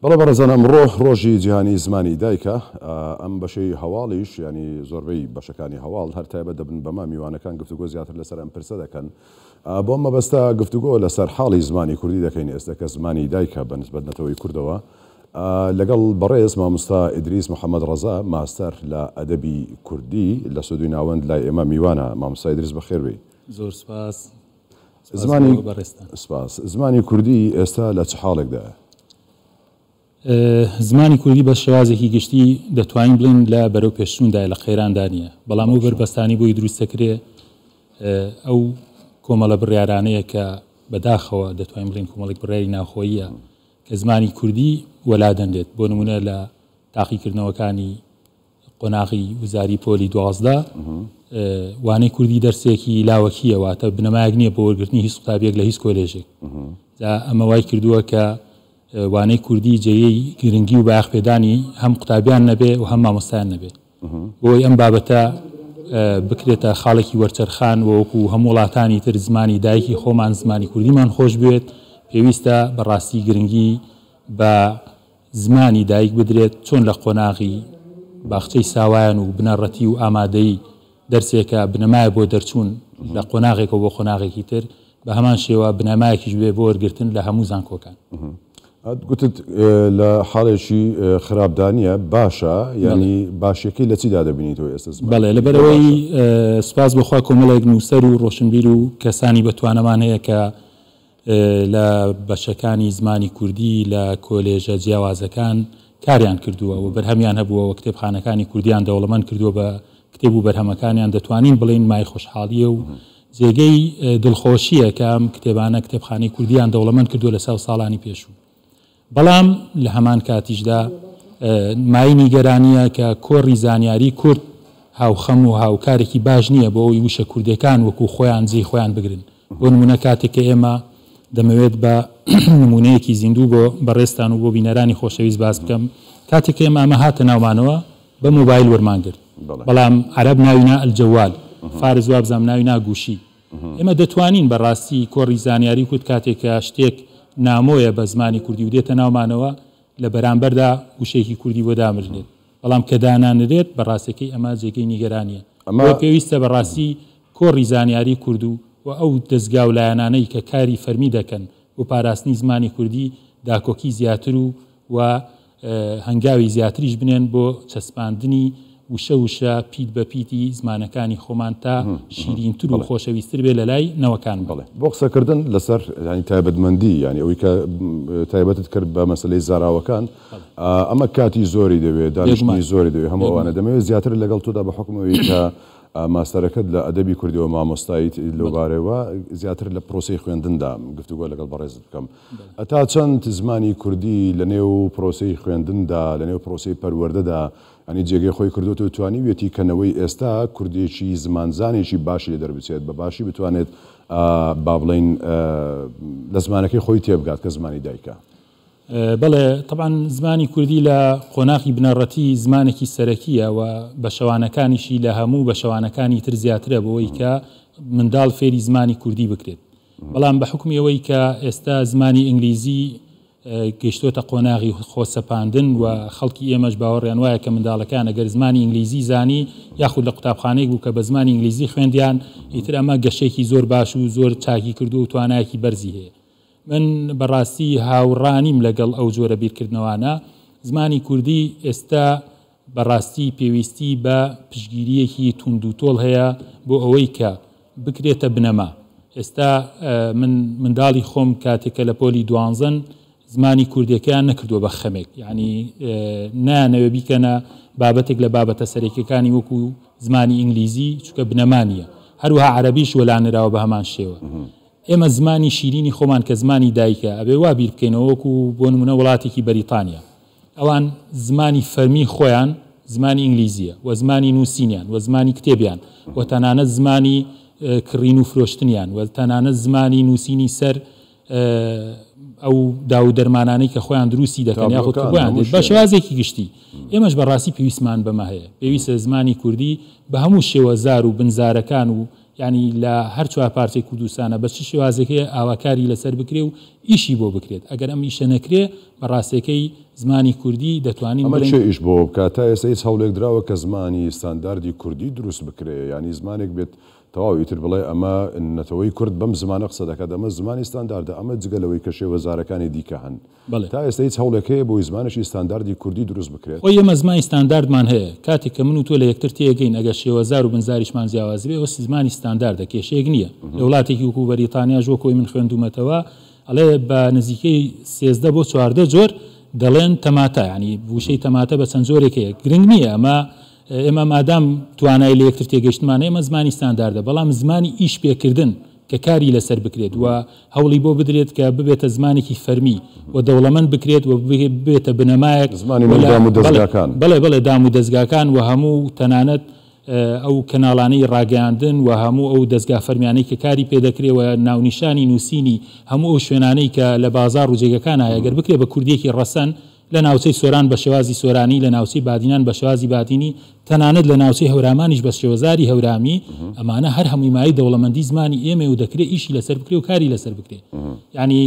بەڵێ بەڕێزان ئەمڕۆ ڕۆژی جیهانی زمانی دایکە، ئەم بەشەی هەواڵیش یانی زۆربەی بەشەکانی هەواڵ هەر تایبەت دەبن بەمە، میوانەکان گفتوگۆ زیاتر لەسەر ئەم پرسە دەکەن. بۆ ئەم مەبەستە گفتوگۆ لەسەر حاڵی زمانی کوردی دەکەین ئێستە کە زمانی دایکە بە نسبەت نەتەوەی کوردەوە لەگەڵ بەڕێز مامۆستا ئیدریس محەمەد ڕەزا ماستەر لە ئەدەبی کوردی لە سۆدوی ناوەند لای ئێمە میوانە. مامۆستا ئیدریس بەخێر بێی. زۆر سپاس. زمانی سپاس. زمانی کوردی ئێستا لە چ حاڵێکدایە؟ زمانی کوردی بە شێوازێکی گشتی دەتوانین بڵێین لە بەرەو پێشچووندایە، لە قەیراندا نییە، بەڵام ئەو بەربەستانەی بۆی دروست دەکرێ ئەو کۆمەڵە بڕیارانەیە کە بەداخەوە دەتوانین بڵێین کۆمەڵێک بڕیاری ناوخۆییە کە زمانی کوردی وەلا دەنرێت. بۆ نموونە لە تاقیکردنەوەکانی قۆناغی وزاری پۆلی 12 وانەی کوردی دەرسێکی لاوەکییە، واتە بنەمایەک نییە بۆ وەرگرتنی هیچ قوتابیەک لە هیچ کۆلێژێک. جا ئەمە وای کردووە کە وانەی کوردی جێیەی گرنگی و بایەخ پێدانی هەم قوتابیان نەبێ و هەم مامۆستایان نەبێ. بۆی ئەم بابەتە بکرێتە خاڵێکی وەرچەرخان و وەکو هەموو وڵاتانی تر زمانی دایکی خۆمان زمانی کوردیمان خۆش بوێت، پێویستە بەڕاستی گرنگی بە زمانی دایک بدرێت، چۆن لە قۆناغی باخچەی ساوایان و بنەڕەتی و ئامادەیی دەرسێکە بنەمایە بۆ دەرچوون لە قۆناغێکەوە بۆ قۆناغێکی تر، بە هەمان شێوە بنەمایەکیش بێ بۆ وەرگرتن لە هەموو زانکۆکان. گوتت لە حاڵێکی خراپدا نییە، باشە، یانی باشیەکەی لە چیدا دەبینیتەوە ئێستا زمانی بەڵێ، کوردی لەبەرئەوەی باشە؟ سوپاس بۆ خوا کۆمەڵێک نووسەر و ڕۆشنبیر و کەسانی بەتوانەمان هەیە کە لە بەشەکانی زمانی کوردی لە کۆلێژە جیاوازەکان کاریان کردووە و بەرهەمیان هەبووە و کتێبخانەکانی کوردیان دەوڵەمەند کردووە بە کتێب و بەرهەمەکانیان، دەتوانین بڵێین مای خۆشحاڵییە و جێگەی دڵخۆشییە کە ئەم کتێبانە کتێبخانەی کوردیان دەوڵەمەند کردووە لە چاو ساڵانی پێشوو. بەڵام لە هەمان کاتیشدا مایەی نیگەرانییە کە کۆڕی زانیاری کورد هاوخەم و هاوکارێکی باش نییە بۆ ئەوەی وشە کوردیەکان وەکو خۆیان جێی خۆیان بگرن. بۆ نموونە کاتێک کە ئێمە دەمەوێت بە نموونەیەکی زیندوو بۆ بەڕێزتان و بۆ بینەرانی خۆشەویست باس بکەم، کاتێک کە ئێمە ئەمە هاتە ناومانەوە بە مۆبایل وەرمان گرت، بەڵام عەرەب ناوی نا الجوال، فارس وابزانم ناوی نا گوشی. ئێمە دەتوانین بە ڕاستی کۆڕی زانیاری کورد کاتێک کە شتێک نامۆیە بە زمانی کوردی و دێتە ناومانەوە لە بەرامبەردا وشەیەکی کوردی بۆ دامرنێت، بەڵام کە دانانرێت بە ڕاستەکەی ئەمە جێگەی نیگەرانیە. بۆیە پێویستە بە ڕاستی کۆڕی زانیاری کورد و و ئەو دەزگا و لایەنانەی کە کاری فەرمی دەکەن بۆ پاراستنی زمانی کوردی داکۆکی زیاتر و و هەنگاوی زیاتریش بنێن بۆ چەسپاندنی وشە وشە، پیت بە پیتی زمانەکانی خۆمان تا شیرینتر و خۆشەویستتر بێ لە لای نەوەکانمان. بەڵێ. بۆ قسەکردن لەسەر یانی تایبەتمەندی یانی ئەوەی کە تایبەتت کرد بە مەسەلەی زاراوەکان ئەمە کاتی زۆری دەوێ، دانیشتنی زۆری دەوێ، هەموو ئەوانە. دەمەوێ زیاتر لەگەڵ تۆدا بە حوکم ئەوەی کە ماستەرەکەت لە ئەدەبی کوردیەوە مامۆستایت لەوبارەیەوە زیاتر لە پرۆسەی خوێندندا گفتوگۆ لەگەڵ بەڕێزت بکەم. تا چەند زمانی کوردی لە نێو پرۆسەی خوێندندا، لە نێو پرۆسەی پەروەردەدا یانی جێگەی خۆی کردۆتەوە توانیویەتی کە نەوەی ئێستا کوردێکی زمانزانێکی باشی لێ دەربچێت، بە باشی بتوانێت با بڵێین لە زمانەکەی خۆی تێبگات کە زمانی دایکە؟ بەڵێ تەبعەن زمانی کوردی لە قۆناغی بنەڕەتی زمانێکی سەرەکییە و بەشەوانەکانیشی لە هەموو بەشەوانەکانی تر زیاترە بۆوەی کە منداڵ فێری زمانی کوردی بکرێت. بەڵام بە حوکمی ئەوەی کە ئێستا زمانی ئینگلیزی گەیشتۆتە قۆناغی خۆسەپاندن و خەڵکی ئێمەش باوەڕیان وایە کە منداڵەکان ئەگەر زمانی ئینگلیزی زانی یاخود لە قوتابخانەیەک بوو کە بە زمانی ئینگلیزی خوێندیان ئیتر ئەمە گەشەیەکی زۆر باش و زۆر چاکی کردووە و توانایەکی بەرزی هەیە. من بەڕاستی هاوڕا نیم لەگەڵ ئەو جۆرە بیرکردنەوانە. زمانی کوردی ئێستا بەڕاستی پێویستی بە پشتگیرییەکی توندوتۆڵ هەیە بۆ ئەوەی کە بکرێتە بنەما. ئێستا من منداڵی خۆم کاتێک کە لە پۆلی دوانزەن زمانی کوردیەکەیان نەکردووە بە خەمێک، یانی نایانەوێ بیکەنە بابەتێک لە بابەتە سەرەکیەکانی وەکو زمانی ئینگلیزی چونکە بنەما نییە. هەروەها عەرەبیش وەلانراوە بە هەمان شێوە. ئێمە زمانی شیرینی خۆمان کە زمانی دایکە ئەبێ وا بیر بکەینەوە وەکو بۆ نمونە وڵاتێکی بەریتانیا ئەوان زمانی فەرمی خۆیان زمانی ئینگلیزیە و زمانی نووسینیان و زمانی کتێبیان و تەنانەت زمانی کڕین و فرۆشتنیان و تەنانەت زمانی نووسینی سەر ئەو داو و دەرمانانەی کە خۆیان دروستی دەکەن یاخود کە بۆیان دێت بە شێوازێکی گشتی ئێمەش بەڕاستی پێویستمان بەمە هەیە پێویستە زمانی کوردی بە هەموو شێوەزار و بنزارەکان و. یانی لە هەر چوار پارچەی کوردستانە بە چ شێوازێک هەیە ئاوا کاری لەسەر بکرێ و ئیشی بۆ بکرێت ئەگەر ئەم ئیشە نەکرێ بە ڕاستێکەی زمانی کوردی دەتوانین ئەمە بڵێین. کێ ئیش بۆوە بکات؟ تا ئێستا هیچ هەوڵێک دراوە کە زمانی ستانداردی کوردی دروست بکرێ یانی زمانێک بێت تەواو ئیتر بڵێ ئەمە نەتەوەی کورد بەم زمانە قسە دەکات ئەمە زمانی ستانداردە ئەمە جگە لەوەی کە شێوەزارەکانی دیکە هەن بەڵێ. تا ئێستا هیچ هەوڵێک هەیە بۆی زمانێکی ستانداردی کوردی دروست بکرێت؟ خۆی ئێمە زمانی ستانداردمان هەیە، کاتێک کە من و تۆ لە یەکتر تێگەین ئەگەر شێوەزار و بنزاریشمان جیاواز بێ ئەوە زمانی ستانداردە کێشەیەک نییە. لە وڵاتێکی وەکوو بەریتانیاش وەک ئەوەی من خوێندوومەتەوە ئەڵێ بە نزیکەی 13 بۆ 14 جۆر دەڵێن تەماتە یانی وشەی تەماتە بە چەند جۆرێک هەیە گرنگ نییە ئەمە ئێمە مادام توانای لە یەکتر تێگەیشتنمان هەیە ئەمە زمانی ستانداردە بەڵام زمانی ئیش پێکردن کە کاری لەسەر بکرێت و هەوڵی بۆ بدرێت کە ببێتە زمانێکی فەرمی و دەوڵەمەند بکرێت و ببێتە بنەمایەک زمانی نێو دام و دەزگاکان. بەڵێ بەڵێ دام و دەزگاکان و هەموو تەنانەت ئەو کەناڵانەی ڕاگەیاندن و هەموو ئەو دەزگا فەرمیانەی کە کاری پێ دەکرێ و ناونیشانی نووسینی هەموو ئەو شوێنانەی کە لە بازاڕ و جێگەکانا هەیە گەر بکرێ بە کوردییەکی ڕەسەن لە ناوچەی سۆران بە شێوازی سۆرانی، لە ناوچەی بادینان بە شێوازی بادینی، تەنانەت لە ناوچەی هەورامانیش بە شێوەزاری هەورامی، ئەمانە هەر هەمووی مایەی دەوڵەمەندی زمانی ئێمەیە و دەکرێ ئیشی لەسەر بکرێ و کاری لەسەر بکرێ. یانی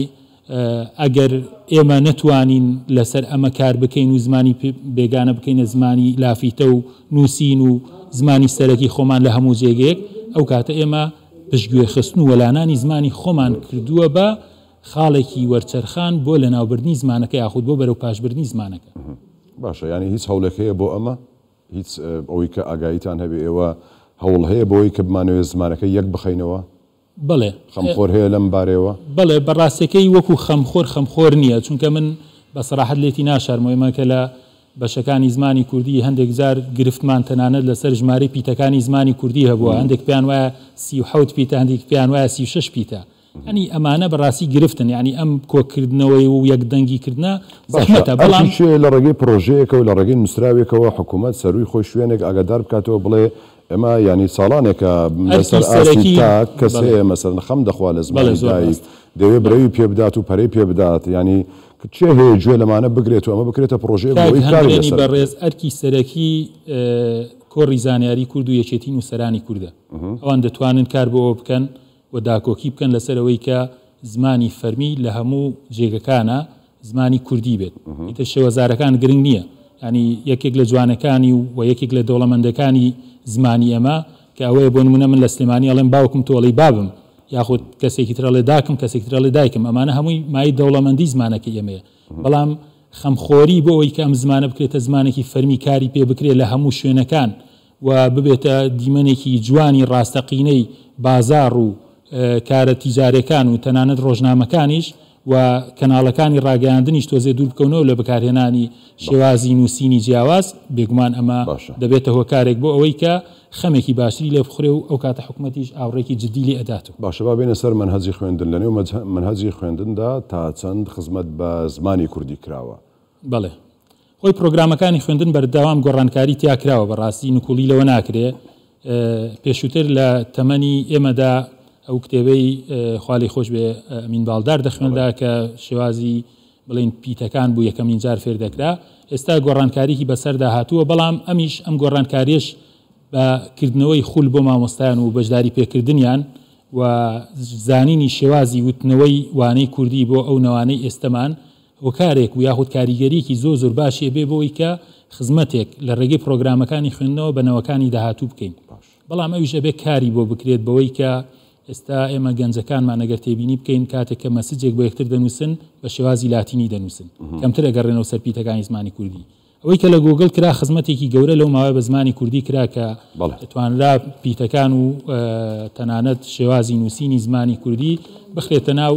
ئەگەر ئێمە نەتوانین لەسەر ئەمە کار بکەین و زمانی بێگانە بکەینە زمانی لافیتە و نووسین و زمانی سەرەکی خۆمان لە هەموو جێگەیەک، ئەو کاتە ئێمە پشتگوێ خستن و وەلانانی زمانی خۆمان کردووە بە خاڵێکی وەرچەرخان بۆ لەناوبردنی زمانەکە یاخود بۆ بەرەو پاشبردنی زمانەکە. باشە یانی هیچ هەوڵێک هەیە بۆ ئەمە؟ هیچ ئەوەی کە ئاگاییتان هەبێ ئێوە هەوڵ هەیە بۆ ئەوەی کە بمانەوێ زمانەکە یەک بخەینەوە؟ بەڵێ. خەمخۆر هەیە لەم بارەیەوە؟ بەڵێ بە ڕاستەکەی وەکوو خەمخۆر خەمخۆر نییە چونکە من بە سەراحەت لێتی ناشارمەوە ئێمە کە لە بەشەکانی زمانی کوردی هەندێک جار گرفتمان تەنانەت لەسەر ژمارەی پیتەکانی زمانی کوردی هەبووە هەندێک پێیان وایە 37 پیتە هەندێک پێیان وایە 36 پیتە یانی ئەمانە بەڕاستی گرفتن یانی ئەم کۆکردنەوەی و یەک دەنگی کردنە باشە زەحمەتە بەڵام. ئەرکی کێیە لە ڕێگەی پڕۆژەیەکەوە لە ڕێگەی نوسراوێکەوە حکومەت سەرووی خۆی شوێنێک ئاگادار بکاتەوە بڵێ ئێمە یانی ساڵانێکە ئەرکی لەسەر ئاستی سەرەکی تاک کەس بەڵێ هەیە مەسەلەن خەم دەخوا لە بەڵێ زمانی زۆر دایک ڕاستە دەیەوێ بەڵێ. برەوی پێ بدات و پەرەی پێ بدات یانی کێ هەیە گوێ لەمانە بگرێت و ئەمە بکرێتە پڕۆژەیەک بۆ کاک ئەوەی کاری هەندرێنی لەسەر بکرێت. بەڕێز ئەرکی سەرەکی کۆڕی زانیاری کورد و یەکێتی نووسەرانی کوردە ئەوان دەتوانن کار بۆ ئەوە بکەن و داکۆکی بکەن لەسەر ئەوەی کە زمانی فەرمی لە هەموو جێگەکانا زمانی کوردی بێت ئیتر شێوەزارەکان گرنگ نییە یانی یەکێک لە جوانەکانی و و یەکێک لە دەوڵەمەندەکانی زمانی ئێمە کە ئەوەیە بۆ نمونە من لە سلێمانی ئەڵێم باوکم تۆ ئەڵێی بابم یاخود کەسێکی تر ئەڵێ داکم کەسێکی تر ئەڵێ دایکم ئەمانە هەمووی مایەی دەوڵەمەندی زمانەکەی ئێمەیە بەڵام خەمخۆری بۆ ئەوەی کە ئەم زمانە بکرێتە زمانێکی فەرمی کاری پێ بکرێت لە هەموو شوێنەکان و ببێتە دیمەنێکی جوانی ڕاستەقینەی بازاڕ و کارە تیجارێکان و تەنانەت ڕۆژنامەکانیش و کەناڵەکانی ڕاگەیاندنیش تۆزێ دوور بکەونەوە لە بەکارهێنانی شێوازی نووسینی جیاواز، بێگومان ئەمە دەبێتە هۆکارێک بۆ ئەوەی کە خەمێکی باشتری لێ بخورێ و ئەو کاتە حکومەتیش ئاوڕێکی جدی لێ ئەداتەوە. باشە با بێینە سەر مەنهەجی خوێندن، لەنێو مەنهەجی خوێندندا تا چەند خزمەت بە زمانی کوردی کراوە؟ بەڵێ. خۆی پرۆگرامەکانی خوێندن بەردەوام گۆڕانکاری تیا کراوە بەڕاستی نکوڵی لەوە ناکرێ پێشووتر لە تەمەنی ئێمەدا ئەو کتێبەی خوا لێی خۆش بێ ئەمین باڵدار دەخوێنرا کە شێوازی بڵێین پیتەکان بوو یەکەمین جار فێر دەکرا ئێستا گۆڕانکاریی بەسەردا هاتووە بەڵام ئەمیش ئەم گۆڕانکاریش بە کردنەوەی خول بۆ مامۆستایان و بەشداری پێکردنیان و زانینی شێوازی وتنەوەی وانەی کوردی بۆ ئەو نەوانەی ئێستەمان هۆکارێک و یاخود کاریگەریەکی زۆر زۆر باشی ئەبێ بۆ ئەوەی کە خزمەتێک لە ڕێگەی پڕۆگرامەکانی خوێندنەوە بە نەوەکانی داهاتوو بکەین بەڵام ئەویش ئەبێ کاری بۆ بکرێت بەوەی کە ئێستا ئێمە گەنجەکانمان ئەگەر تێبینی بکەین کاتێک کە مەسجێک بۆ یەکتر دەنووسن بە شێوازی لاتینی دەنووسن کەمتر ئەگەڕێنەوە سەر پیتەکانی زمانی کوردی ئەوەی کە لە گووگڵ کرا خزمەتێکی گەورە لەو ماوەیە بە زمانی کوردی کرا کە توانرا پیتەکان و تەنانەت شێوازی نووسینی زمانی کوردی بخرێتە ناو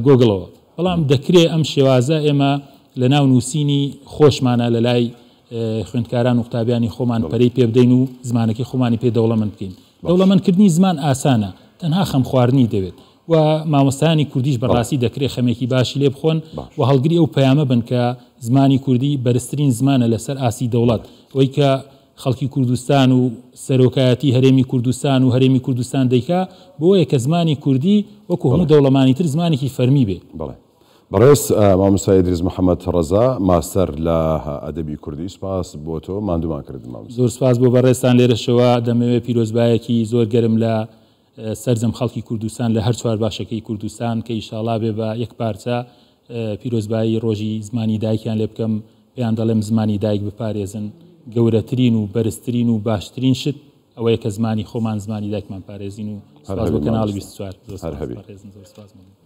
گۆگڵەوە بەڵام دەکرێ ئەم شێوازە ئێمە لە ناو نووسینی خۆشمانە لە لای خوێندکاران و قوتابیانی خۆمان پەرەی پێ بدەین و زمانەکەی خۆمانی پێ دەوڵەمەند بکەین. دەوڵەمەندکردنی زمان ئاسانە، تەنها خەمخواردنی دەوێت و مامۆستایانی کوردیش بەڕاستی دەکرێ خەمێکی باشی لێ بخۆن و هەڵگری ئەو پەیامە بن کە زمانی کوردی بەرزترین زمانە لەسەر ئاستی دەوڵەت ئەوەی کە خەڵکی کوردستان و سەرۆکایەتی هەرێمی کوردستان و هەرێمی کوردستان دەیکا بۆیە کە زمانی کوردی وەکو هەموو دەوڵەمانی تر زمانێکی فەرمی بێ. بەڵێ بەڕێز مامۆستا ئیدریس محەمەد ڕەزا ماستەر لە ئەدەبی کوردی سوپاس بۆ تۆ ماندوومان کردن مامۆستا. زۆر سوپاس بۆ بەڕێزتان لێرەشەوە دەمەوێ پیرۆزبایەکی زۆر گەرم لە. سەرجەم خەڵکی کوردستان لە هەر چوار باشەکەی کوردستان کە ئیشاڵا بێ بە یەک پارچە پیرۆزبایی ڕۆژی زمانی دایکیان لێ بکەم، پێیان دەڵێم زمانی دایک بپارێزن، گەورەترین و بەرزترین و باشترین شت ئەوەیە کە زمانی خۆمان زمانی دایکمان پارێزین و هەر سپاس هەبی بۆ کەناڵی مامۆستا 24 زۆر هەر سپاس هەبی. بەڕێزن زۆر سپاس مەمنون.